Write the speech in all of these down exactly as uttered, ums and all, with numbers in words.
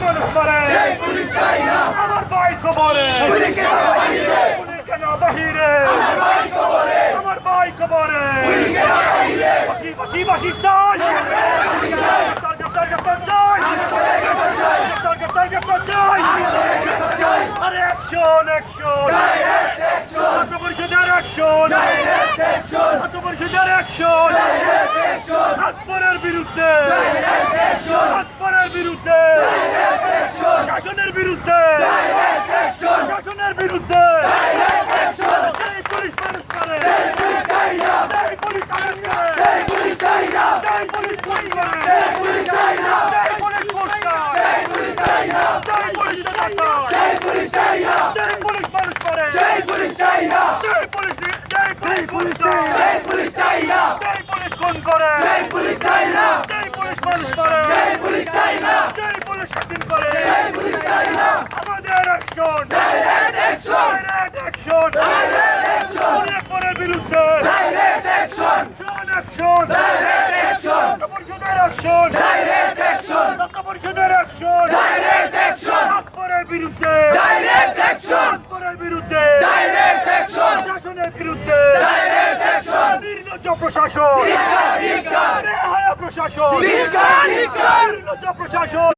মানুষ মারে। সেই পুলিশ চাই না। আমার ভাই কবরে। পুলিশ কেন বাহিরে? পুলিশ কেন বাহিরে? আমার ভাই কবরে। আমার ভাই কবরে। পুলিশ কেন বাহিরে? ফাঁসি, ফাঁসি, ফাঁসি চাই। গ্রেপ্তার, গ্রেপ্তার, গ্রেপ্তার চাই। গ্রেপ্তার, গ্রেপ্তার, গ্রেপ্তার চাই। আরে action, action। Direct action। ছাত্র পরিষদের action। Direct action। ছাত্র পরিষদের action। Direct action। আকবরের বিরুদ্ধে। Direct action। আকবরের বিরুদ্ধে। Direct action। শাসনের বিরুদ্ধে। Direct action। শাসনের বিরুদ্ধে। Direct action। যেই পুলিশ মানুষ মারে। যেই পুলিশ চাই না। যেই পুলিশ মানুষ মারে। যেই পুলিশ চাই না। যেই পুলিশ খুন করে। যেই পুলিশ চাই না। যেই পুলিশ খুন করে। যেই পুলিশ চাই না। যেই পুলিশ চাই না। যেই পুলিশ চাই না। যেই পুলিশ মানুষ মারে। যেই পুলিশ চাই না। যেই পুলিশ, যেই পুলিশ খুন করে। যেই পুলিশ চাই না। যেই পুলিশ খুন করে। যেই পুলিশ চাই না। যেই পুলিশ মানুষ মারে। যেই পুলিশ চাই না। যেই পুলিশ স্বাধীন করে। যেই পুলিশ চাই না। আমাদের action। Direct action। Direct action। Direct action। পুলিশের বিরুদ্ধে। Direct action। Action, action। Direct action। ছাত্র পরিষদের action। Direct action। ছাত্র পরিষদের action। Direct action। আকবরের বিরুদ্ধে। Direct action। আকবরের বিরুদ্ধে। Direct action। প্রশাসনের বিরুদ্ধে। Direct action। নির্লজ্জ প্রশাসন। ধিক্কার, ধিক্কার। বেহায়া প্রশাসন। ধিক্কার, ধিক্কার। নির্লজ্জ প্রশাসন।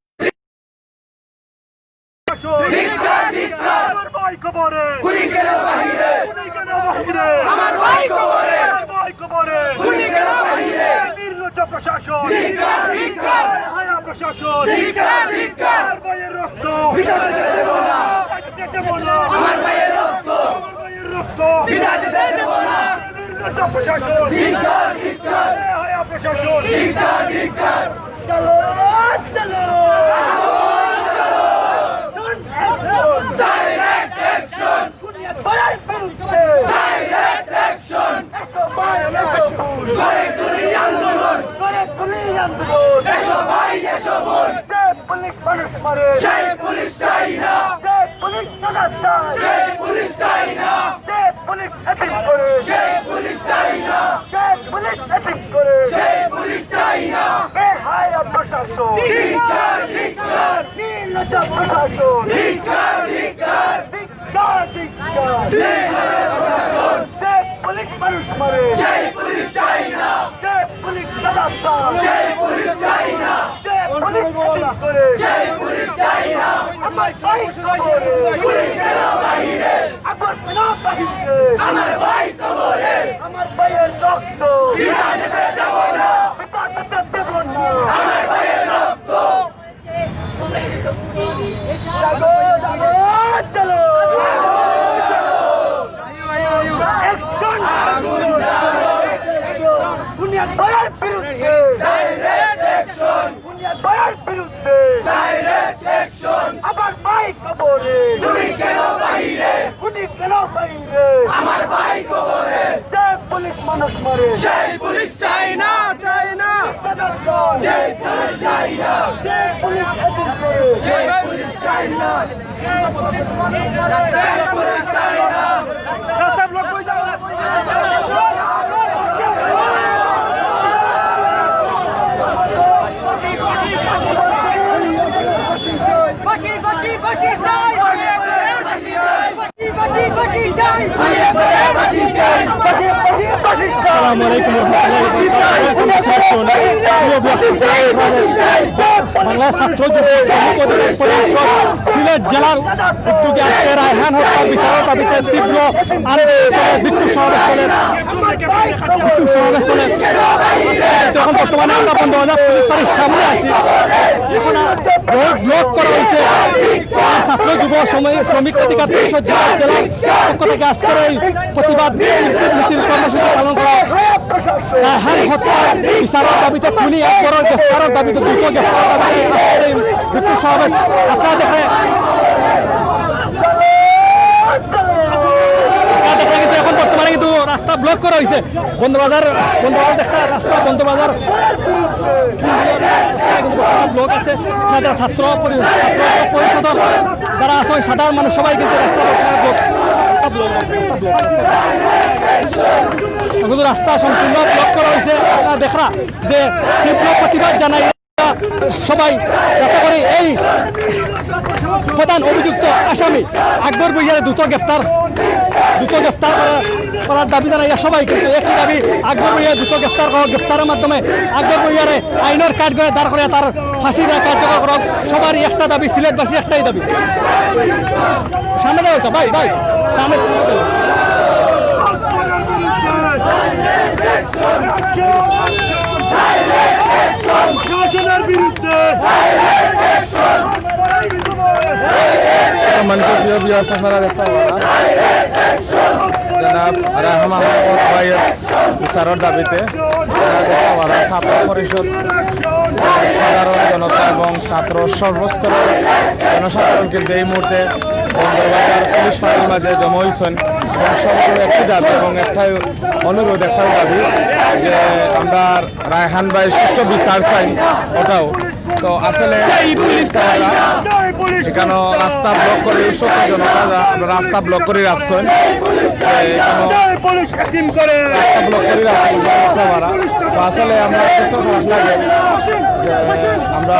ধিক্কার, ধিক্কার। আমার ভাই কবরে। গুলি কেন বাহিরে? গুলি কেন বাহিরে? আমার ভাই কবরে। আমার ভাই কবরে। গুলি কেন বাহিরে? নির্লজ্জ প্রশাসন। ধিক্কার, ধিক্কার। বেহায়া প্রশাসন। ধিক্কার, ধিক্কার। আমার ভাইয়ের রক্ত। বৃথা যেতে দেব না। বৃথা যেতে দেব না। আমার ভাইয়ের রক্ত। আমার ভাইয়ের রক্ত। বৃথা যেতে দেব না। নির্লজ্জ প্রশাসন। ধিক্কার, ধিক্কার। বেহায়া প্রশাসন। ধিক্কার, ধিক্কার। চলো, চলো। Direct action। বুনিয়াদ গড়ার বিরুদ্ধে। Direct action। এসো ভাই, এসো বোন। গড়ে তুলি আন্দোলন। গড়ে তুলি আন্দোলন। এসো ভাই, এসো বোন। যে পুলিশ মানুষ মারে। সেই পুলিশ চাই না। যে পুলিশ চাঁদা চায়। সেই পুলিশ চাই না। যে পুলিশ এতিম করে। সেই পুলিশ চাই না। যে পুলিশ এতিম করে। সেই পুলিশ চাই না। বেহায়া প্রশাসন। ধিক্কার, ধিক্কার। নির্লজ্জ প্রশাসন। ধিক্কার, ধিক্কার। ধিক্কার, ধিক্কার। বেহায়া প্রশাসন। যে পুলিশ মানুষ মারে। সেই পুলিশ চাই না। যে পুলিশ চাঁদা চায়। সেই পুলিশ চাই না। যে পুলিশ এতিম করে। সেই পুলিশ চাই না। আমার ভাই কবরে। পুলিশ কেন বাহিরে? আকবর কেন বাহিরে? আমার ভাই কবরে। আমার ভাইয়ের রক্ত। বৃথা যেতে দেব না। বৃথা যেতে দেব না। আমার ভাইয়ের রক্ত। জাগো, জাগো, চলো। Action! বুনিয়াদ গড়ার বিরুদ্ধে। Direct action! বুনিয়াদ গড়ার বিরুদ্ধে। Direct action! আমার ভাই কবরে। পুলিশ কেন বাহিরে? গুলি কেন বাহিরে? আমার ভাই কবরে। যে পুলিশ মানুষ মারে। সেই পুলিশ চাই না, চাই না। প্রদর্শন। সেই পুলিশ চাই না। যে পুলিশ এতিম করে। সেই পুলিশ চাই না। সেই পুলিশ চাই না। রাস্তা ব্লক হয়ে যাবে। ফাঁসি, ফাঁসি, ফাঁসি চাই। ফাঁসি, ফাঁসি, ফাঁসি চাই। ফাঁসি, ফাঁসি, ফাঁসি চাই। আসসালামু আলাইকুম ওয়া রাহমাতুল্লাহি ওয়া বারাকাতুহু। প্রিয় দর্শক, বাংলাদেশ ছাত্র যুব সাংগঠনিক পরিষদ সিলেট জেলার উদ্যোগে আজকে রায়হান হত্যার বিচারের দাবিতে তীব্র আন্দোলন চলে, বিক্ষোভ সমাবেশ চলে। বিক্ষোভ সমাবেশ চলে। তো এখন বর্তমানে আমরা বন্দরবাজার পুলিশ ফাঁড়ির সামনে আছি। এখন রোড ব্লক করা হয়েছে। ছাত্র যুব সময় শ্রমিক অধিকার পরিষদ জেলা, জেলার পক্ষ থেকে আজকের এই প্রতিবাদ মিছিল কর্মসূচি পালন করা হয়। রায়হান হত্যার বিচারের দাবিতে, খুনি আকবরের গ্রেফতারের দাবিতে, দ্রুত গ্রেফতারের দাবিতে আজকের এই বিক্ষোভ সমাবেশ। আপনারা দেখেন, আপনারা দেখেন কিন্তু এখন বর্তমানে কিন্তু রাস্তা ব্লক করা হয়েছে। বন্দরবাজার, বন্দরবাজার একটা রাস্তা, বন্দরবাজার ব্লক আছে। এখানে যারা ছাত্র পরি-, ছাত্র পরিষদের যারা আছে, ওই সাধারণ মানুষ সবাই কিন্তু রাস্তা ব্লক, রাস্তা ব্লক, রাস্তা ব্লক। এখন রাস্তা সম্পূর্ণ ব্লক করা হয়েছে। আপনারা দেখরা যে তীব্র প্রতিবাদ জানাই সবাই, যাতে করে এই প্রধান অভিযুক্ত আসামি আকবর ভুইয়ারে দ্রুত গ্রেফতার, দ্রুত গ্রেফতার করার, করার দাবি জানাইয়া সবাই কিন্তু একটি দাবি, আকবর ভুইয়ারে দ্রুত গ্রেফতার করা, গ্রেফতারের মাধ্যমে আকবর ভুইয়ারে আইনর কাঠগড়ায় দাঁড় করিয়া তার ফাঁসি দেওয়া কার্যকর করা। সবারই একটা দাবি, সিলেটবাসীর একটাই দাবি। সামনে যাও তো ভাই, ভাই, সামনে, সামনে যাও। শাসনের বিরুদ্ধে। সম্মানিত প্রিয় ভিউয়ার্স, আপনারা দেখতে পাচ্ছেন জনাব রায়হান আহমদ ভাইয়ের বিচারের দাবিতে আপনারা দেখতে পাচ্ছেন ছাত্র পরিষদ, সাধারণ জনতা এবং ছাত্র সর্বস্তরের জনসাধারণ কিন্তু এই মুহূর্তে বন্দরবাজার পুলিশ ফাঁড়ির মাঝে জমা হয়েছেন এবং সবগুলো একটি দাবি এবং একটাই অনুরোধ, একটাই দাবি যে আমরা রায়হান ভাই সুষ্ঠু বিচার চাই। ওটাও তো আসলে এখানে রাস্তা ব্লক করে, এই সব জনতা যা আমরা রাস্তা ব্লক করে রাখছেন, এখানে রাস্তা ব্লক করে রাখছেন। তো আসলে আমরা কিছু খারাপ লাগে যে আমরা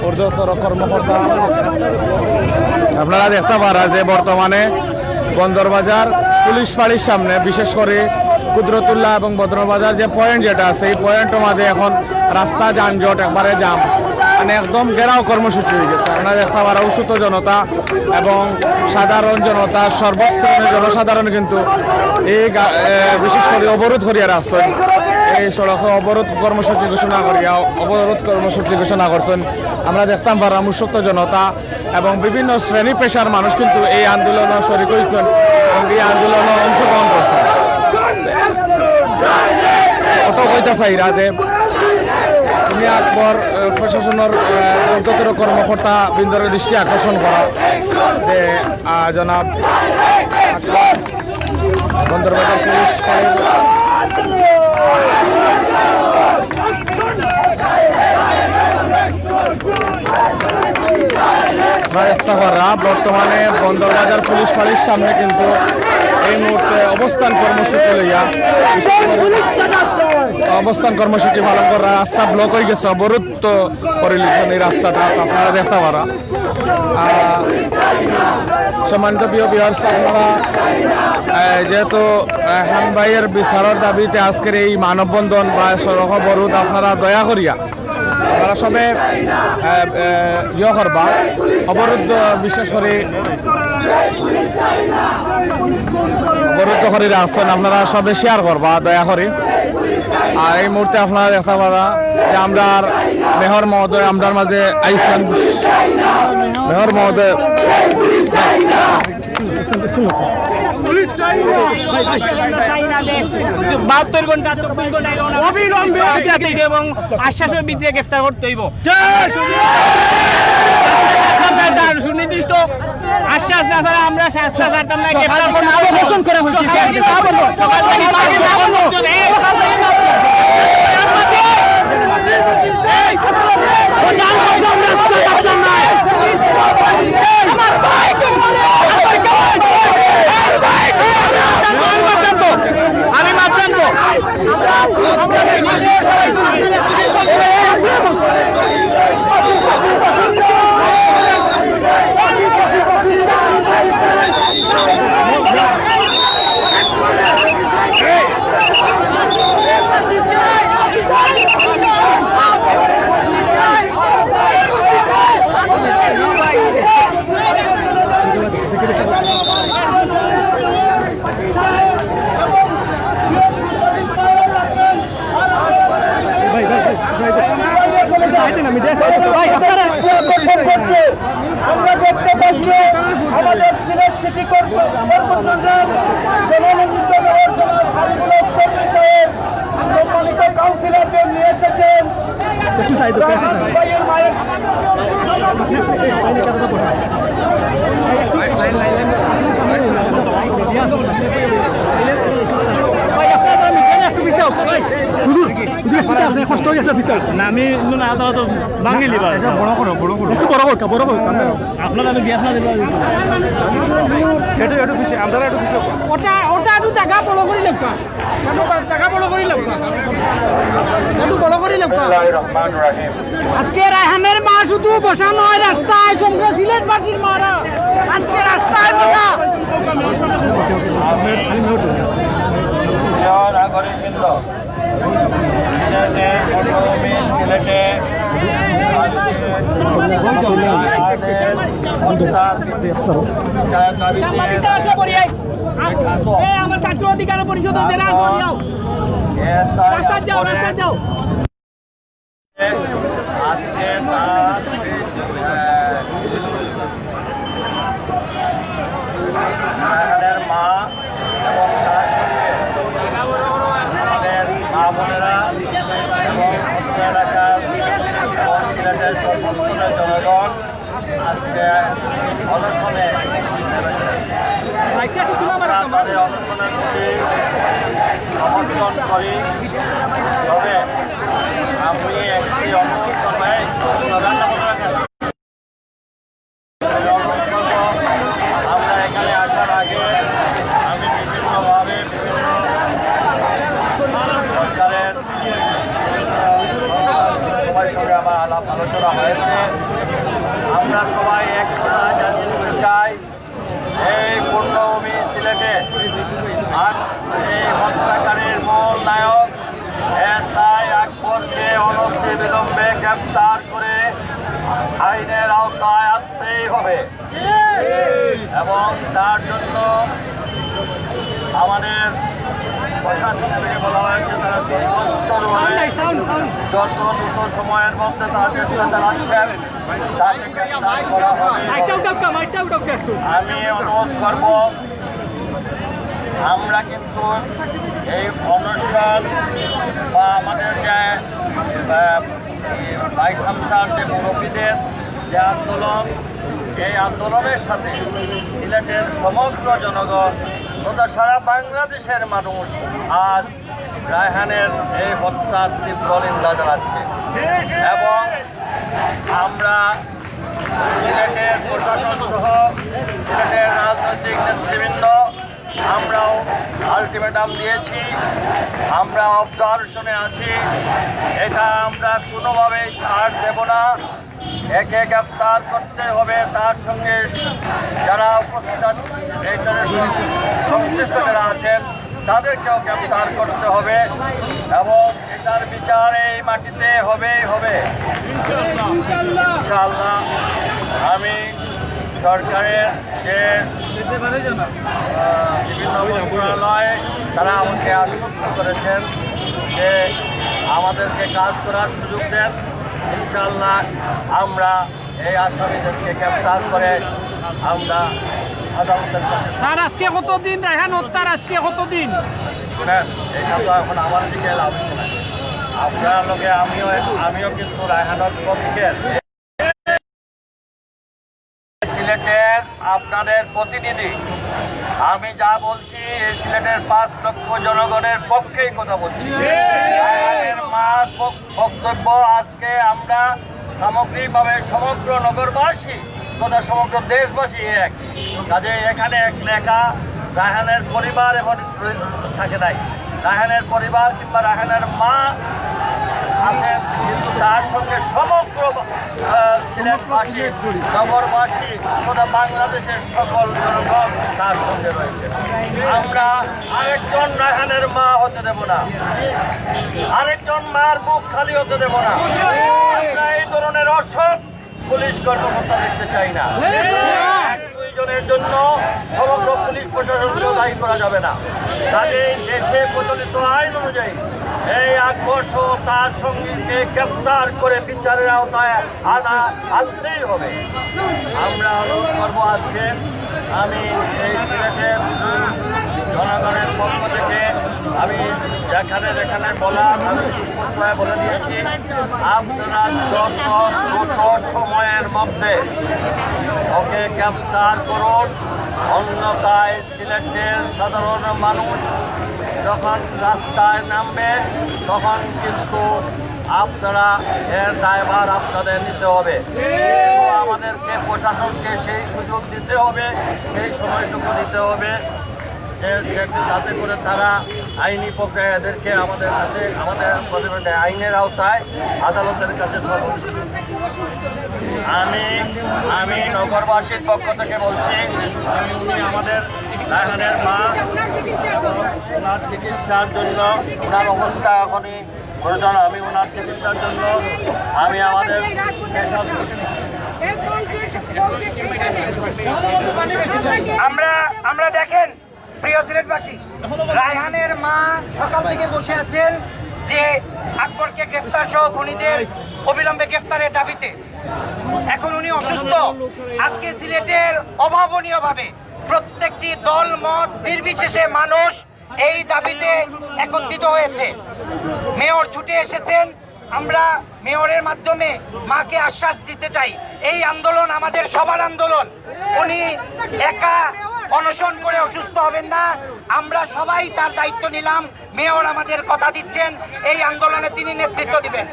ঊর্ধ্বতর কর্মকর্তা, আপনারা দেখতে পারা যে বর্তমানে বন্দরবাজার পুলিশ ফাঁড়ির সামনে, বিশেষ করে কুদরতুল্লাহ এবং বন্দরবাজার যে পয়েন্ট যেটা আছে, এই পয়েন্টের মাঝে এখন রাস্তা যানজট, একবারে জাম, মানে একদম ঘেরাও কর্মসূচি হয়ে গেছে। আপনারা দেখতে পারা উচ্ছ্বসিত জনতা এবং সাধারণ জনতা, সর্বস্তরের জনসাধারণ কিন্তু এই গা-, এ, বিশেষ করে অবরোধ করিয়া রাখছেন, এই সড়কে অবরোধ কর্মসূচি ঘোষণা করিয়া অবরোধ কর্মসূচি ঘোষণা করছেন। আমরা দেখতাম পারলাম উচ্ছ্বসিত জনতা এবং বিভিন্ন শ্রেণী পেশার মানুষ কিন্তু এই আন্দোলনে শরিক হয়েছেন এবং এই আন্দোলনে অংশগ্রহণ করছেন। অত কইতা চাইরা যে তুমি আকবর, আহ, প্রশাসনের, আহ, ঊর্ধ্বতর কর্মকর্তা বৃন্দর দৃষ্টি আকর্ষণ করা যে, আহ, জনাব বন্দরবাজার পুলিশ ফাঁড়ির আমরা দেখতে পারা বর্তমানে বন্দরবাজার পুলিশ ফাঁড়ির সামনে কিন্তু এই মুহূর্তে অবস্থান কর্মসূচি লইয়া অবস্থান কর্মসূচি পালন করা, রাস্তা ব্লক হয়ে গেছে, অবরুদ্ধ করে লিখছেন এই রাস্তাটা, আপনারা দেখতে পারা। আহ, সম্মানিত প্রিয় ভিউয়ার্স, আপনারা, আহ, যেহেতু, আহ, রায়হান ভাইয়ের বিচারের দাবিতে আজকের এই মানববন্ধন বা সড়ক অবরোধ, আপনারা দয়া করিয়া আপনারা সবে, আহ, আহ, ইয়ে করবা, অবরুদ্ধ, বিশেষ করে অবরুদ্ধ করে রাখছেন, আপনারা সবে শেয়ার করবা দয়া করে। আর এই মুহূর্তে আপনারা দেখতে পারা যে আমরার মেয়র মহোদয় আমরার মাঝে আইছেন। মেয়র মহোদয়, বাহাত্তর ঘন্টা, চব্বিশ ঘন্টা অবিলম্বে এবং আশ্বাসের ভিত্তিতে গ্রেফতার করতে হইব। সুনির্দিষ্ট আশ্বাস না ছাড়া আমরা স্বেচ্ছা ছাড়তাম না, গ্রেফতার করবো। আহ্বান করা হয়েছে। সকাল থেকে, সকাল থেকে, এই, সকাল থেকে, এই, আমার ভাই, আমার ভাই, আমি মাপ চাইবো। ভাই, ভাই, ভাই, ভাই, ভাই, ভাই, ভাই, আপনারা আমরা দেখতে পাচ্ছি আমাদের সিলেট সিটি কর্পোরেশনের জননিযুক্ত মেয়র জনাব আরিফুল হক চৌধুরী সাহেব সম্মানিত কাউন্সিলরদের নিয়ে এসেছেন। একটু সাইড, একটু সাইড। ভাইয়ের মায়ের হুজুর, হুজুর, একটা বিচার, আপনি কষ্ট হয়ে একটা বিচার। না, আমি কিন্তু না, তো, তো ভাঙিলি বা। এটা বড় করো, বড় করো। একটু বড় করো, বড় করো। আপনারা আমি গ্যাস না দিবা। একটু, একটু পিছে, আপনারা একটু পিছে। ওটা, ওটা একটু জায়গা বড় করে লেখা। একটু জায়গা বড় করে লেখা। একটু বড় করে লেখা। বিসমিল্লাহির রহমানির রহিম। আজকে রায়হানের মা শুধু বসা নয় রাস্তায়, সমগ্র সিলেটবাসীর মারা আজকে রাস্তায় বসা। প্রিয় নাগরিকবৃন্দ, সিলেটে, সিলেটে আজকে সম্মানিত সভাপতি, এই আমার ছাত্র অধিকার পরিষদের যারা আছো, যাও। রাস্তায় যাও, রাস্তায় যাও। আজকে তার, আহ, রায়হানের মা এবং তার সঙ্গে আমাদের মা বোনেরা এবং অত্র এলাকার এবং সিলেটের সর্বস্তরের জনগণ আজকে অনশনে আমরা তাদের অনশনের প্রতি সমর্থন করি। তবে আমি একটি অনুরোধ করবো, এই রান্না বন্ধ রাখেন। আমি অনুরোধ করবো, আমরা এখানে আসার আগে আমি বিভিন্নভাবে বিভিন্ন সরকারের সবার সঙ্গে আমার আলাপ আলোচনা হয়েছে। আমরা সবাই এক কথা জানিয়ে দিতে চাই, এই পূর্ণভূমি সিলেটে আজ এই হত্যাকারীর মূল নায়ক এসআই আকবরকে অনতিবিলম্বে গ্রেপ্তার করে আইনের আওতায় আনতেই হবে এবং তার জন্য আমাদের প্রশাসন থেকে বলা হয়েছে, তারা সর্বোচ্চ যত দ্রুত সময়ের মধ্যে তারা চেষ্টা চালাচ্ছেন, তাকে গ্রেপ্তার করা হবে। আমি অনুরোধ করব, আমরা কিন্তু এই অনশন বা আমাদের যে, আহ, এই বাইক হামসার যে মুরব্বীদের যে আন্দোলন, এই আন্দোলনের সাথে সিলেটের সমগ্র জনগণ তথা সারা বাংলাদেশের মানুষ আজ রায়হানের এই হত্যার তীব্র নিন্দা জানাচ্ছে এবং আমরা সিলেটের প্রশাসন সহ সিলেটের রাজনৈতিক নেতৃবৃন্দ, আমরাও আলটিমেটাম দিয়েছি, আমরা অবজারভেশনে আছি। এটা আমরা কোনোভাবেই ছাড় দেব না। একে গ্রেপ্তার করতে হবে, তার সঙ্গে যারা উপস্থিত আছেন, এই সংশ্লিষ্ট যারা আছেন, তাদেরকেও গ্রেপ্তার করতে হবে এবং এটার বিচার এই মাটিতে হবেই হবে। ইনশাআল্লাহ। আমি সরকারের যে, আহ, বিভিন্ন মন্ত্রণালয়, তারা আমাকে আশ্বস্ত করেছেন যে আমাদেরকে কাজ করার সুযোগ দেন। ইনশাআল্লাহ আমরা এই আসামিদেরকে গ্রেপ্তার করে আমরা আদালতের কাছে স্যার, আজকে কত দিন রায়হান হত্যার? আজকে কত দিন? শুনেন, এটা তো এখন আমার দিকে লাভ হচ্ছে না। আপনার লগে আমিও, আমিও কিন্তু রায়হানের পক্ষে। সিলেটের আপনাদের প্রতিনিধি, আমি যা বলছি, এই সিলেটের পাঁচ লক্ষ জনগণের পক্ষেই কথা বলছি। রায়হানের মার বক-, বক্তব্য আজকে আমরা সামগ্রিকভাবে সমগ্র নগরবাসী তথা সমগ্র দেশবাসী এক। কাজে এখানে এক লেখা রায়হানের পরিবার এখন থাকে নাই। রায়হানের পরিবার কিংবা রায়হানের মা আছেন, কিন্তু তার সঙ্গে সমগ্র, আহ, সিলেটবাসী, নগরবাসী তথা বাংলাদেশের সকল জনগণ তার সঙ্গে রয়েছে। আমরা আরেকজন রায়হানের মা হতে দেব না, আরেকজন মার বুক খালি হতে দেব না। আমরা এই ধরনের অসৎ পুলিশ কর্মকর্তা দেখতে চাই না। এক দুইজনের জন্য সমগ্র পুলিশ প্রশাসনকে দায়ী করা যাবে না। কাজেই দেশে প্রচলিত আইন অনুযায়ী এই আকবর সহ তার সঙ্গীকে গ্রেপ্তার করে বিচারের আওতায় আনা, আনতেই হবে। আমরা অনুরোধ করবো আজকে আমি এই সিলেটের জনগণের পক্ষ থেকে আমি যেখানে যেখানে বলার আমি সুস্পষ্টভাবে বলে দিয়েছি, আপনারা যত দ্রুত সময়ের মধ্যে ওকে গ্রেপ্তার করুন, অন্যথায় সিলেটের সাধারণ মানুষ যখন রাস্তায় নামবে, তখন কিন্তু আপনারা এর দায়ভার আপনাদের নিতে হবে। আমাদেরকে, প্রশাসনকে সেই সুযোগ দিতে হবে, সেই সময়টুকু দিতে হবে যে, যে, যাতে করে তারা আইনি প্রক্রিয়া, এদেরকে আমাদের কাছে, আমাদের প্রতিবেদন আইনের আওতায় আদালতের কাছে সমর্পণ। আমি আমি নগরবাসীর পক্ষ থেকে বলছি, উনি আমাদের রায়হানের মা, ওনার চিকিৎসার জন্য, ওনার অবস্থা এখনই গুরুতর। আমি ওনার চিকিৎসার জন্য আমি আমাদের আমরা আমরা দেখেন, প্রিয় সিলেটবাসী, রায়হানের মা সকাল থেকে বসে আছেন যে আকবরকে গ্রেফতার সহ খুনিদের অবিলম্বে গ্রেফতারের দাবিতে। এখন উনি অসুস্থ। আজকে সিলেটের অভাবনীয়ভাবে প্রত্যেকটি দল মত নির্বিশেষে মানুষ এই দাবিতে একত্রিত হয়েছে। মেয়র ছুটে এসেছেন। আমরা মেয়রের মাধ্যমে মাকে আশ্বাস দিতে চাই, এই আন্দোলন আমাদের সবার আন্দোলন। উনি একা অনশন করে অসুস্থ হবেন না, আমরা সবাই তার দায়িত্ব নিলাম। মেয়র আমাদের কথা দিচ্ছেন, এই আন্দোলনে তিনি নেতৃত্ব দিবেন।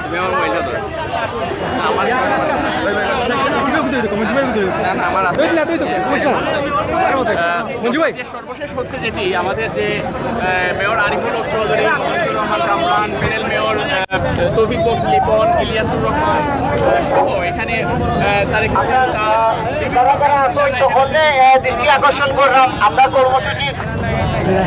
তুমি আমার মহিলা তো। আমার না, না, আমার আছে। তুই না, তুই তো, তুই শোন। আহ, মঞ্জু ভাই। যে সর্বশেষ হচ্ছে যেটি আমাদের যে, আহ, মেয়র আরিফুল হক চৌধুরী, মনিরুর রহমান কামরান, প্যানেল মেয়র, আহ, তৌফিক বক্স লিপন, ইলিয়াসুর রহমান, আহ, সহ এখানে, আহ, তারেক রহমান, তারা যারা আছেন সকলকে, আহ, দৃষ্টি আকর্ষণ করলাম, আমরা কর্মসূচি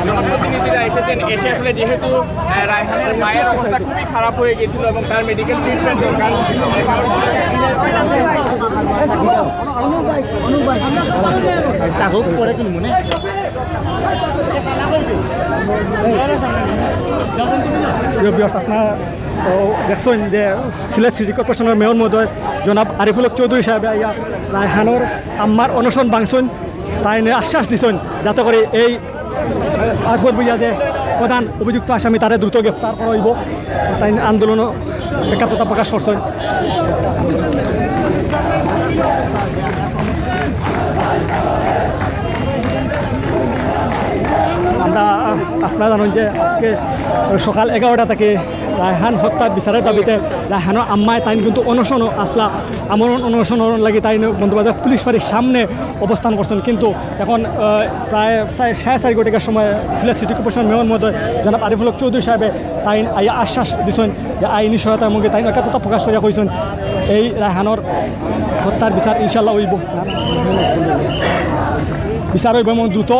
জনপ্রতিনিধিরা এসেছেন, এসে আসলে যেহেতু, আহ, রায়হানের মায়ের অবস্থা খুবই খারাপ হয়ে গেছিল এবং তার মেডিকেল ট্রিটমেন্ট দরকার। তা হোক, পরে কিনবো নে। প্রিয় ভিউয়ার্স, আপনারা তো দেখছেন যে সিলেট সিটি কর্পোরেশনের মেয়র মহোদয় জনাব আরিফুল হক চৌধুরী সাহেব আইয়া রায়হানর আম্মার অনশন ভাঙছইন। তাইন আশ্বাস দিছইন যাতে করে এই আকবর ভুইয়া যে প্রধান অভিযুক্ত আসামি, তারে দ্রুত গ্রেফতার করা অইবো। তাইন আন্দোলনও একাত্মতা প্রকাশ করছইন। আমরা, আপনারা জানইন যে আজকে সকাল এগারোটা থেকে রায়হান হত্যার বিচারের দাবিতে রায়হানর আম্মায় তাইন কিন্তু অনশনও আছলা, আমরণ অনশনর লাগি তাইন বন্দরবাজার পুলিশ ফাঁড়ির সামনে অবস্থান করছইন। কিন্তু এখন, আহ, প্রায় সাড়ে, সাড়ে চার ঘটিকার সময় সিলেট সিটি কর্পোরেশন মেয়র মহোদয় জনাব আরিফুল হক চৌধুরী সাহেবে তাইন আইয়া আশ্বাস দিছইন যে আইনি সহায়তার মুখে তাইন একাত্মতা প্রকাশ করিয়া কইছইন এই রায়হানর হত্যার বিচার ইনশাল্লাহ অইবো, বিচার অইবো এবং দ্রুত,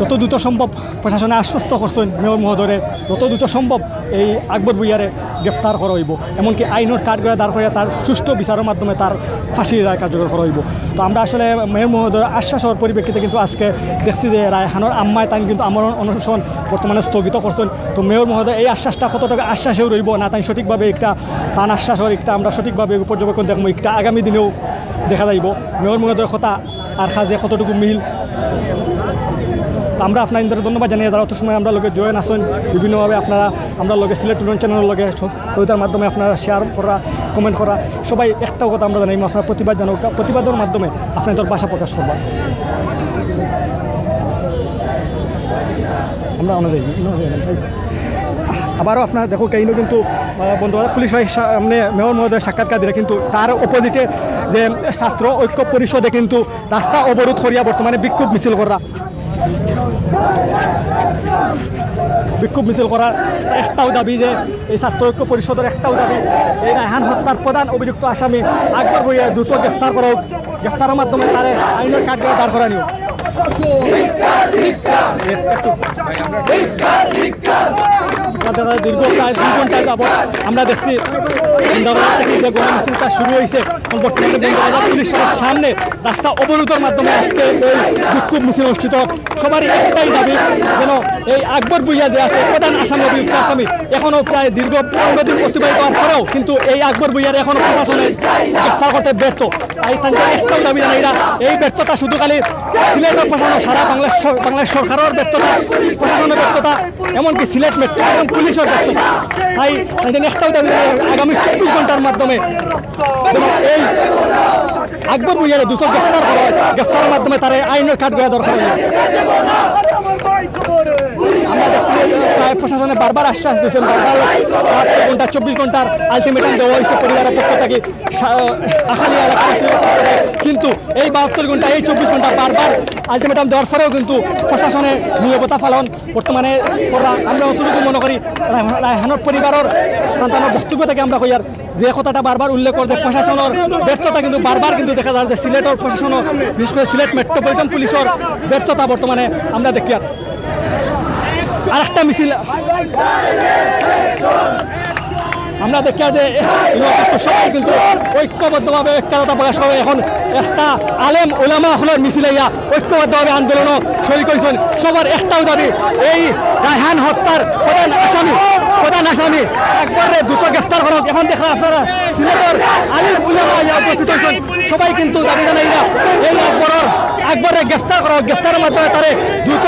যত দ্রুত সম্ভব প্রশাসনে আশ্বস্ত করছইন মেয়র মহোদয়রে, যত দ্রুত সম্ভব এই আকবর ভুইয়ারে গ্রেফতার করা অইবো, এমনকি আইনর কাঠগড়ায় দাঁড় করিয়া তার সুষ্ঠু বিচারের মাধ্যমে তার ফাঁসির রায় কার্যকর করা অইবো। তো আমরা আসলে মেয়র মহোদয়ের আশ্বাসর পরিপ্রেক্ষিতে কিন্তু আজকে দেখছি যে রায়হানর আম্মায় তাইন কিন্তু আমরণ অনশন বর্তমানে স্থগিত করছইন। তো মেয়র মহোদয় এই আশ্বাসটা কতটুকু আশ্বাসেও রইবো না তাইন সঠিকভাবে একটা তান আশ্বাসর একটা আমরা সঠিকভাবে পর্যবেক্ষণ দেখমু, একটা আগামী দিনেও দেখা যাইবো মেয়র মহোদয়ের কথা আর কাজে কতটুকু মিল। আমরা আপনারারে ধন্যবাদ জানাই, যারা অত সময় আমরার লগে জয়েন আছইন, বিভিন্নভাবে আপনারা আমরার লগে সিলেট টুডেন্ট চ্যানেলর লগে স-, সহযোগিতার মাধ্যমে আপনারা শেয়ার করা, কমেন্ট করা, সবাই একটাউ কথা আমরা জানাই, আপনারা প্রতিবাদ জানাউক্কা, প্রতিবাদর মাধ্যমে আপনারার ভাষা প্রকাশ করবা। আমরা অন্য যাই, অন্য যাই। আবারও আপনারা দেখউক্কা, কেইন কিন্তু, আহ, বন্দ্যোপাধ্যায় পুলিশ বাড়ির সামনে মেয়র মহোদয় সাক্ষাৎকার দিরা, কিন্তু তার অপোজিটে যে ছাত্র ঐক্য পরিষদে কিন্তু রাস্তা অবরোধ করিয়া বর্তমানে বিক্ষোভ মিছিল করা। বিক্ষোভ মিছিল করার একটাউ দাবি যে এই ছাত্র ঐক্য পরিষদর একটাউ দাবি, এই রায়হান হত্যার প্রধান অভিযুক্ত আসামি আকবর ভুঁইয়া দ্রুত গ্রেফতার করা অউক, গ্রেফতারর মাধ্যমে তারে আইনর কাঠগড়ায় দাঁড় করানি অউক। আপনারা দীর্ঘ প্রায় দুই ঘন্টা যাবত আমরা দেখছি বন্দরবাজার থেকে যে গণমিছিলটা শুরু হইছে, এখন বর্তমানে বন্দরবাজার পুলিশ ফাঁড়ির সামনে রাস্তা অবরোধর মাধ্যমে আজকে এই বিক্ষোভ মিছিল অনুষ্ঠিত। সবারই একটাই দাবি, যেন এই আকবর ভুঁইয়া যে আছে প্রধান আসামি, অভিযুক্ত আসামি, এখনো প্রায় দীর্ঘ পনেরো দিন অতিবাহিত হওয়ার পরেও কিন্তু এই আকবর ভুঁইয়ারে এখনো প্রশাসনে গ্রেফতার করতে ব্যর্থ। তাই তাদের একটাই দাবি জানাইরা, এই ব্যর্থতা শুধু খালি সিলেটের প্রশাসন, সারা বাংলাদেশ সর-, বাংলাদেশ সরকারের ব্যর্থতা, প্রশাসনের ব্যর্থতা, এমনকি সিলেট মেট্রো এবং পুলিশের ব্যর্থতা। তাই তাদের একটাই দাবি জানাই, আগামী চব্বিশ ঘন্টার মাধ্যমে যেন এই আকবর ভুঁইয়ারে দ্রুত গ্রেফতার করা হয়, গ্রেফতারর মাধ্যমে তারে আইনর কাঠগড়ায় দাঁড় করানো হয়। আমরা দেখছি, প্রায় প্রশাসনে বারবার আশ্বাস দিয়েছেন, বারবার বাহাত্তর ঘন্টা, চব্বিশ ঘন্টার আলটিমেটাম দেওয়া হয়েছে পরিবারের পক্ষ থেকে, সা-, আখালিয়া এলাকাবাসীর পক্ষ থেকে। কিন্তু এই বাহাত্তর ঘন্টা, এই চব্বিশ ঘন্টা বারবার আলটিমেটাম দেওয়ার পরেও কিন্তু প্রশাসনে নীরবতা পালন বর্তমানে করা। আমরা অতটুকু মনে করি রায়হান-, রায়হানর পরিবারের সন্তানের বক্তব্য থেকে আমরা কইয়ার যে কথাটা বারবার উল্লেখ করে যে প্রশাসনের ব্যর্থতা কিন্তু বারবার কিন্তু দেখা যায় যে সিলেটের প্রশাসন, বিশেষ করে সিলেট মেট্রোপলিটন পুলিশের ব্যর্থতা বর্তমানে আমরা দেখিয়ার। আর একটা মিছিল আমরা দেখিয়ার যে এই মুহূর্তে সবাই কিন্তু ঐক্যবদ্ধভাবে ঐক্যতা প্রকাশ করে। এখন একটা আলেম ওলামা অকলর মিছিল আইয়া ঐক্যবদ্ধভাবে আন্দোলনও শরিক হইছেন। সবার একটাও দাবি, এই রায়হান হত্যার প্রধান আসামি, প্রধান আসামি আকবররে দ্রুত গ্রেফতার করো। এখন দেখরা আপনারা সিলেটের আলিম উলামা আইয়া উপস্থিত হইছেন। সবাই কিন্তু দাবি জানাইরা এই আকবরর, আকবররে গ্রেফতার করো, গ্রেফতারর মাধ্যমে তারে দ্রুত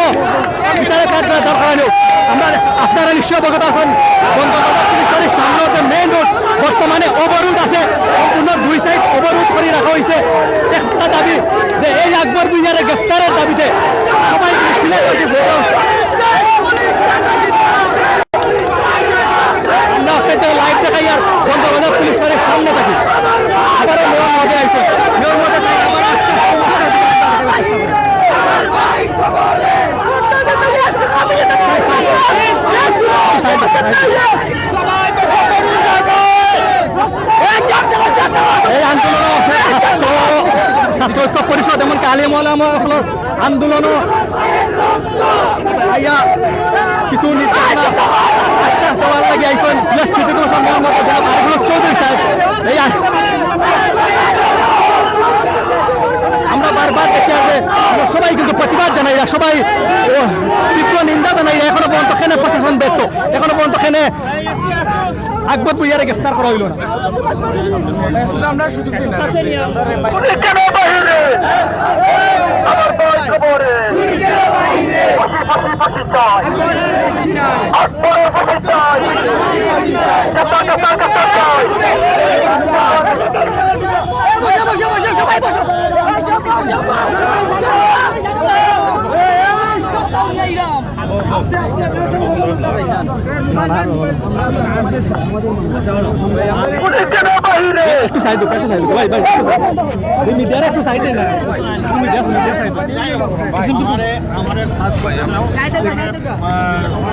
বিচারের কাঠগড়ায় দাঁড় করানো। আমরা, আপনারা নিশ্চয় অবগত আছেন, বন্দরবাজার পুলিশ ফাঁড়ির সামনে যে মেইন রোড বর্তমানে অবরোধ আছে, সম্পূর্ণ দুই সাইড অবরোধ করে রাখা হয়েছে। একটা দাবি যে এই আকবর ভুঁইয়ারে গ্রেফতারের দাবিতে সবাই মিছিল করছে। আমরা আপনাদের লাইভ দেখাই আর বন্দরবাজার পুলিশ ফাঁড়ির সামনে থাকি। আবারও মেয়র মহোদয় আইছে। মেয়র মহোদয় তাই আবার আসছে। এই আন্দোলন ছাত্র, ছাত্র ঐক্য পরিষদ এমনকি আলিম ওলামা অকলর আন্দোলনও আইয়া কিছু নির্দেশনা আশ্বাস দেওয়ার লাগি আইছেন Sylhet city corporation mayor Mohammad জনাব আরিফুল হক চৌধুরী সাহেব। এই আ-, আমরা বারবার দেখি যে আমরা সবাই কিন্তু প্রতিবাদ জানাই, এরা সবাই ও তীব্র নিন্দা জানাই। এখনো পর্যন্ত কেনে প্রশাসন ব্যর্থ, এখনো পর্যন্ত কেনে আকবর ভুঁইয়ারে গ্রেফতার করা হইল না। আমরা সুযোগ দিই না। পুলিশ কেন বাহিরে? আমার ভাই কবরে। ফাঁসি, ফাঁসি, ফাঁসি চাই। আকবরের ফাঁসি চাই। গ্রেফতার, গ্রেফতার, গ্রেফতার চাই। বসো, বসো, বসো, সবাই বসো। পুলিশ কেন বাহিরে? একটু সাইড দেও, একটু সাইড দেও, ভাই, ভাই, একটু সাইড দেও। এই মিডিয়ার একটু সাইড দেন না। একটু মিডিয়া, মিডিয়া সাইড দেন।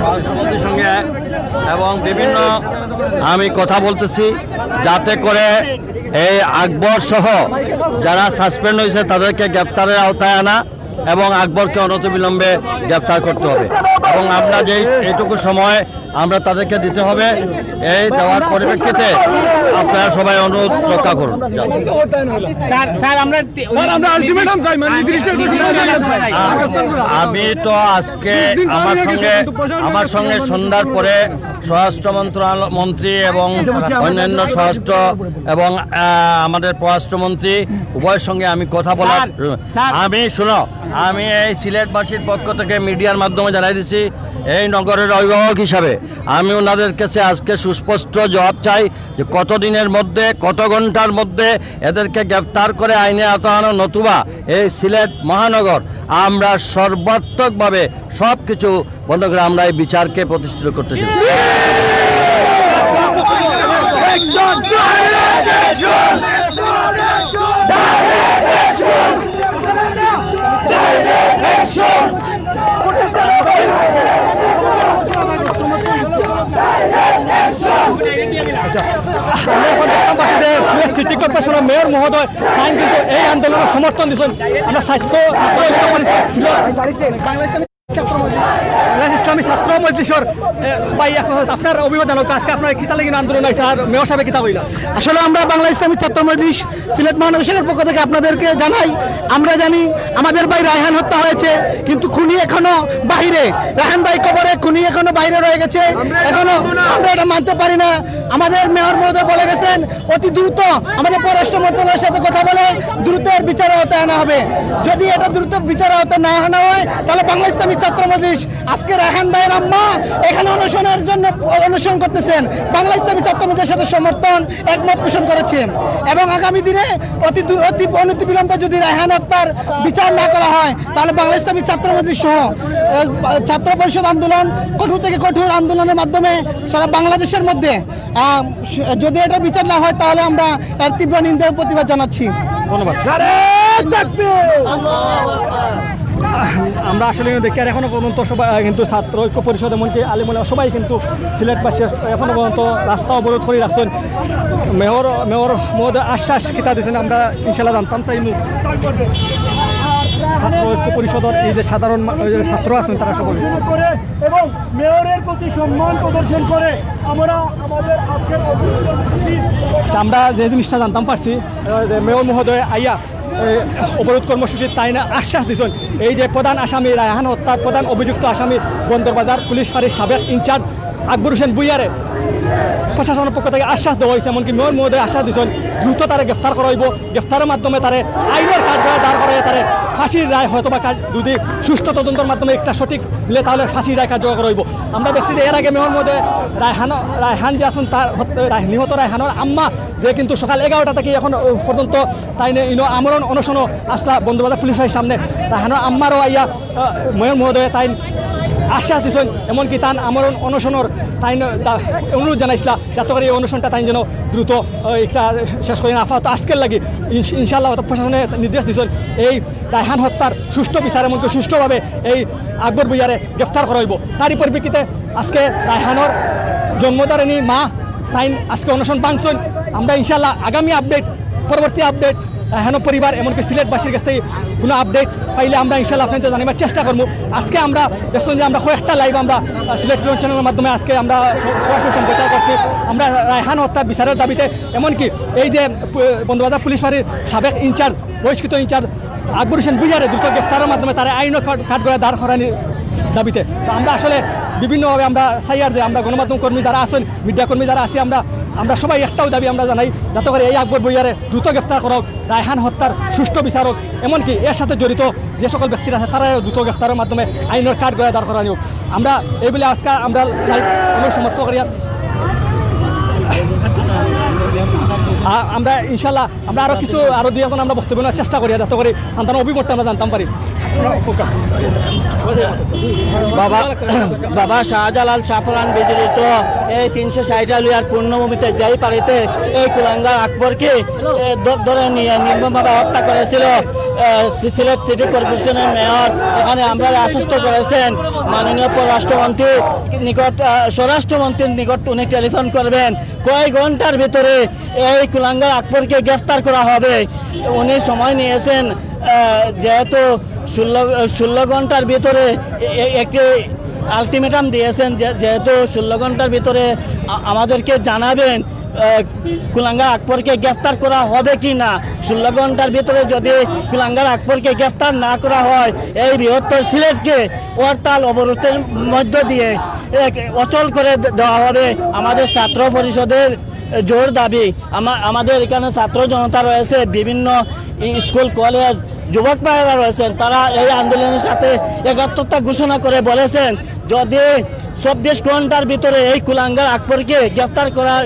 রাষ্ট্রপতির সঙ্গে এবং বিভিন্ন আমি কথা বলতেছি, যাতে করে এই আকবর সহ যারা সাসপেন্ড হয়েছে তাদেরকে গ্রেপ্তারের আওতায় আনা এবং আকবরকে অনতিবিলম্বে গ্রেপ্তার করতে হবে। এবং আমরা যেই এইটুকু সময় আমরা তাদেরকে দিতে হবে। এই দেওয়ার পরিপ্রেক্ষিতে আপনারা সবাই অনুরোধ রক্ষা করুন। স্যার, স্যার, আমরা স্যার, আমরা আলটিমেটাম চাই, মানে, নির্দিষ্ট একটা সময় চাই। আ-, আমি তো আজকে আমার সঙ্গে, আমার সঙ্গে সন্ধ্যার পরে স্বরাষ্ট্র মন্ত্রণালয় মন্ত্রী এবং অন্যান্য স্বরাষ্ট্র এবং, আহ, আমাদের পররাষ্ট্রমন্ত্রী উভয়ের সঙ্গে আমি কথা বলার, স্যার, স্যার। আমি, শুনো, আমি এই সিলেটবাসীর পক্ষ থেকে মিডিয়ার মাধ্যমে জানাই দিচ্ছি, এই নগরের অভিভাবক হিসাবে আমি ওনাদের কাছে আজকে সুস্পষ্ট জবাব চাই যে কত দিনের মধ্যে, কত ঘন্টার মধ্যে এদেরকে গ্রেফতার করে আইনে আওতায় আনো, নতুবা এই সিলেট মহানগর আমরা সর্বাত্মকভাবে সব কিছু বন্ধ করে আমরা এই বিচারকে প্রতিষ্ঠিত করতে চাই। আচ্ছা, আমরা এখন দেখতাম পাচ্ছি যে সিলেট সিটি কর্পোরেশনের মেয়র মহোদয় তাইন কিন্তু এই আন্দোলনের সমর্থন দিচ্ছেন। আমরা ছাত্র, ছাত্র ঐক্য পরিষদ সিলেট, বাংলাদেশ ইসলামী ছাত্র মজলিসের, এ, ভাই, এখন আপনার অভিমত জানো, আজকে আপনারা কিতা লাগি আন্দোলন আইছে আর মেয়র সাহেব কিতা কইলা? আসলে আমরা বাংলা ইসলামী ছাত্র মজলিস সিলেট মহানগর শাখার পক্ষ থেকে আপনাদেরকে জানাই, আমরা জানি আমাদের ভাই রায়হান হত্যা হয়েছে, কিন্তু খুনি এখনো বাইরে। রায়হান ভাই কবরে, খুনি এখনো বাইরে রয়ে গেছে। এখনো আমরা এটা মানতে পারি না। আমাদের মেয়র মহোদয় বলে গেছেন, অতি দ্রুত আমাদের পররাষ্ট্র মন্ত্রণালয়ের সাথে কথা বলে দ্রুত এর বিচার আওতায় আনা হবে। যদি এটা দ্রুত বিচার আওতায় না আনা হয়, তাহলে বাংলা ইসলামী ছাত্র মজলিস, আজকে রায়হান ভাইয়ের আম্মা এখানে অনশনের জন্য অনশন করতেছেন, বাংলা ইসলামী ছাত্র মজলিসের সাথে সমর্থন, একমত পোষণ করেছে। এবং আগামী দিনে অতি দূর, অতি অনতিবিলম্বে যদি রায়হান হত্যার বিচার না করা হয়, তাহলে বাংলা ইসলামী ছাত্র মজলিস সহ, আহ, ছাত্র পরিষদ আন্দোলন কঠোর থেকে কঠোর আন্দোলনের মাধ্যমে সারা বাংলাদেশের মধ্যে, আহ, যদি এটা বিচার না হয়, তাহলে আমরা এর তীব্র নিন্দা ও প্রতিবাদ জানাচ্ছি। ধন্যবাদ। আমরা আসলে কিন্তু দেখি, আর এখনো পর্যন্ত সবাই, আহ, কিন্তু ছাত্র ঐক্য পরিষদ, এমনকি আলিম ওলামা সবাই কিন্তু সিলেটবাসী এখনো পর্যন্ত রাস্তা অবরোধ করে রাখছেন। মেয়র, মেয়র মহোদয় আশ্বাস কিতা দিয়েছেন, আমরা ইনশাল্লাহ জানতাম চাই। ছাত্র ঐক্য পরিষদের এই যে সাধারণ মা-, এই যে ছাত্র আছেন, তারা সকলে। এবং মেয়রের প্রতি সম্মান প্রদর্শন করে আমরা আমাদের আজকের অবরোধ কর্মসূচি আচ্ছা, আমরা যে জিনিসটা জানতাম পারছি, আহ, যে মেয়র মহোদয় আইয়া, এ, অবরোধ কর্মসূচির তাইন আশ্বাস দিয়েছেন। এই যে প্রধান আসামি রায়হান হত্যার প্রধান অভিযুক্ত আসামি বন্দরবাজার পুলিশ ফাঁড়ির সাবেক ইনচার্জ আকবর হোসেন ভূঁইয়ারে প্রশাসনের পক্ষ থেকে আশ্বাস দেওয়া হয়েছে, এমনকি মেয়র মহোদয় আশ্বাস দিয়েছেন দ্রুত তারে গ্রেফতার করা হইব, গ্রেফতারের মাধ্যমে তারে আইনের কাঠগড়ায় দাঁড় করাইয়া তারে ফাঁসির রায় হয়তো বা কার-, যদি সুষ্ঠু তদন্তের মাধ্যমে একটা সঠিক মিলে, তাহলে ফাঁসির রায় কার্যকর করা হইব। আমরা দেখছি যে এর আগে মেয়র মহোদয় রায়হান, রায়হান যে আছেন, তার হত-, রায়-, নিহত রায়হানের আম্মা, যে কিন্তু সকাল এগারোটা থেকে এখন পর্যন্ত তাইন ইনো আমরণ অনশন আছলা বন্দরবাজার পুলিশ ফাঁড়ির সামনে, রায়হানের আম্মারও আইয়া, আহ, মেয়র মহোদয় তাইন আশ্বাস দিয়েছেন, এমনকি তান আমরণ অনশনের তাইন দা-, অনুরোধ জানাইছিলা যাতে করে এই অনশনটা তাইন যেন দ্রুত, আহ, একটা শেষ করেন। আপাতত আজকের লাগি ইনশ-, ইনশাআল্লাহ প্রশাসনে নির্দেশ দিয়েছেন এই রায়হান হত্যার সুষ্ঠু বিচার, এমনকি সুষ্ঠুভাবে এই আকবর ভূঁইয়ারে গ্রেফতার করা হইব। তারই পরিপ্রেক্ষিতে আজকে রায়হানর জন্মধারিণী মা তাইন আজকে অনশন ভাঙছেন। আমরা ইনশাআল্লাহ আগামী আপডেট, পরবর্তী আপডেট রায়হানর পরিবার এমনকি সিলেটবাসীর কাছ থেকে কোনো আপডেট পাইলে আমরা ইনশাআল্লাহ আপনাদের জানাবার চেষ্টা করবো। আজকে আমরা দেখছেন যে আমরা কয়েকটা লাইভ আমরা, আহ, সিলেট টিভি চ্যানেলের মাধ্যমে আজকে আমরা স-, সরাসরি সম্প্রচার করছি। আমরা রায়হান হত্যার বিচারের দাবিতে, এমনকি এই যে, আহ, বন্দরবাজার পুলিশ ফাঁড়ির সাবেক ইনচার্জ, বহিষ্কৃত ইনচার্জ আকবর হোসেন ভূঁইয়ারে দ্রুত গ্রেফতারের মাধ্যমে তারে আইন কাঠ-, কাঠগড়ায় দাঁড় করানোর দাবিতে। তো আমরা আসলে বিভিন্নভাবে আমরা চাইয়ার যে আমরা গণমাধ্যম কর্মী যারা আছেন, মিডিয়া কর্মী যারা আছি, আমরা, আমরা সবাই একটাও দাবি আমরা জানাই, যাতে করে এই আকবর ভূঁইয়ারে দ্রুত গ্রেফতার করা হোক, রায়হান হত্যার সুষ্ঠু বিচার হোক, এমনকি এর সাথে জড়িত যে সকল ব্যক্তিরা আছে, তারা দ্রুত গ্রেফতারের মাধ্যমে আইনের কাঠগড়ায় দাঁড় করানি হোক। আমরা এই বলে আজকে আমরা লাইভ আমরা সমাপ্ত করিয়া, আ-, আমরা ইনশাআল্লাহ আমরা আরো কিছু, আরো দুই একজন আমরা বক্তব্য নেওয়ার চেষ্টা করি, যাতে করে সন্তান অভিমতটা আমরা জানতাম পারি। বাবা, বাবা শাহজালাল শাহফরান বিজড়িত এই তিনশো ষাট আলিয়ার পূর্ণভূমিতে যেই বাড়িতে এই কুলাঙ্গার আকবরকে, এ, ধ-, ধরে নিয়ে নির্মমভাবে হত্যা করেছিল, এ, সি-, সিলেট সিটি কর্পোরেশনের মেয়র এখানে আমরা আশ্বস্ত করেছেন মাননীয় পররাষ্ট্রমন্ত্রীর নিকট, আ, স্বরাষ্ট্রমন্ত্রীর নিকট উনি টেলিফোন করবেন। কয়েক ঘন্টার ভিতরে এই কুলাঙ্গার আকবরকে গ্রেফতার করা হবে। উনি সময় নিয়েছেন, আহ, যেহেতু ষোলো, ষোলো ঘন্টার ভিতরে এ-, এ-, একটি আলটিমেটাম দিয়েছেন যে, যেহেতু ষোলো ঘন্টার ভিতরে আ-, আমাদেরকে জানাবেন, আহ, কুলাঙ্গার আকবরকে গ্রেফতার করা হবে কি না। ষোলো ঘন্টার ভিতরে যদি কুলাঙ্গার আকবরকে গ্রেফতার না করা হয়, এই বৃহত্তর সিলেটকে হরতাল অবরোধের মধ্য দিয়ে এক অচল করে দে-, দেওয়া হবে। আমাদের ছাত্র পরিষদের জোর দাবি, আমা-, আমাদের এখানে ছাত্র জনতা রয়েছে, বিভিন্ন ই-, স্কুল, কলেজ, যুবক ভাইয়েরা রয়েছেন, তারা এই আন্দোলনের সাথে একাত্মতা ঘোষণা করে বলেছেন, যদি চব্বিশ ঘন্টার ভিতরে এই কুলাঙ্গার আকবরকে গ্রেফতার করা,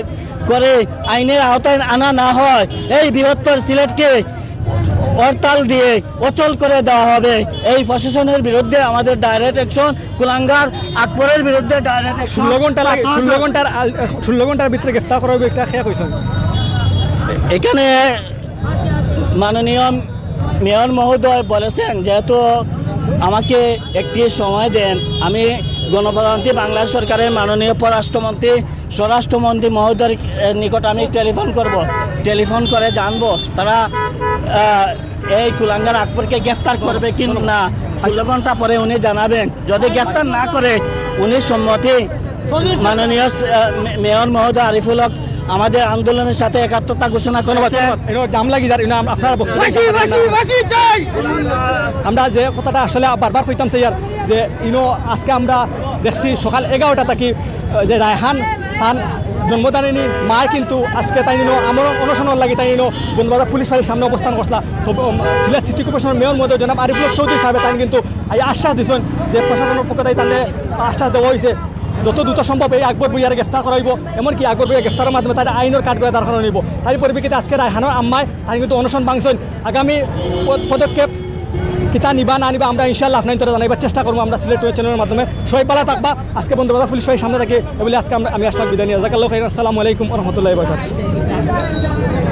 করে আইনের আওতায় আনা না হয়, এই বৃহত্তর সিলেটকে হরতাল দিয়ে অচল করে দেওয়া হবে। এই প্রশাসনের বিরুদ্ধে আমাদের ডাইরেক্ট অ্যাকশন, কুলাঙ্গার আকবরের বিরুদ্ধে ডাইরেক্ট অ্যাকশন। ষোলো ঘন্টা লাগে, ষোলো ঘন্টার আল-, ষোলো ঘন্টার ভিতরে গ্রেফতার করা হবে, এটা কে কইছেন? এখানে মাননীয় মেয়র মহোদয় বলেছেন, যেহেতু আমাকে একটি সময় দেন, আমি গণপ্রজাতন্ত্রী বাংলাদেশ সরকারের মাননীয় পররাষ্ট্রমন্ত্রী, স্বরাষ্ট্রমন্ত্রী মহোদয়ের, এ, নিকট আমি টেলিফোন করব, টেলিফোন করে জানবো তারা, আহ, এই কুলাঙ্গার আকবরকে গ্রেফতার করবে কি না। ষোলো ঘন্টা পরে উনি জানাবেন। যদি গ্রেফতার না করে, উনি সম্মতি মাননীয়, আহ, মে-, মেয়র মহোদয় আরিফুল হক আমাদের আন্দোলনের সাথে একাত্মতা ঘোষণা করেছেন। ধন্যবাদ। ইনো জাম লাগি যার, ইনো আম-, আপনারা বক্তব্য ফাঁসি, ফাঁসি, ফাঁসি চাই। আমরা যে কথাটা আসলে বারবার কইতাম চাইয়ার, যে ইনো আজকে আমরা দেখছি সকাল এগারোটা থাকি, আহ, যে রায়হান তান জন্মদানিনী মায় কিন্তু আজকে তাইন ইনো আমরণ অনশনর লাগি তাইন ইনো বন্দরবাজার পুলিশ ফাঁড়ির সামনে অবস্থান করছিলা। তো, উম, সিলেট সিটি কর্পোরেশনের মেয়র মহোদয় জনাব আরিফুল হক চৌধুরী সাহেব তাইন কিন্তু এই আশ্বাস দিছেন যে প্রশাসনের পক্ষ থেকে তাদের আশ্বাস দেওয়া হয়েছে, যত দ্রুত সম্ভব এই আকবর ভুইয়ারে গ্রেফতার করা হইব। এমনকি আকবর ভুইয়া গ্রেফতারের মাধ্যমে তার আইনের কাঠগড়ায় দাঁড় করানো হইব। তাই পরিপ্রেক্ষিতে আজকে রায়হানর আম্মায় তাই কিন্তু অনশন ভাঙছেন। আগামী প-, পদক্ষেপ কিতা নিবা না নিবা আমরা ইনশাআল্লাহ আপনাইন্তরে জানাইবার চেষ্টা করবো আমরা সিলেট চ্যানেলের মাধ্যমে। সবাই ভালা থাকবা। আজকে বন্দরবাজার পুলিশ ফাঁড়ির সামনে থাকি এ বলে আজকে আমরা, আমি আশফাক বিদায় নিয়ে জাজাকাল্লাহু খাইরান। আসসালামু আলাইকুম ওয়া রাহমাতুল্লাহি ওয়া বারাকাতুহু।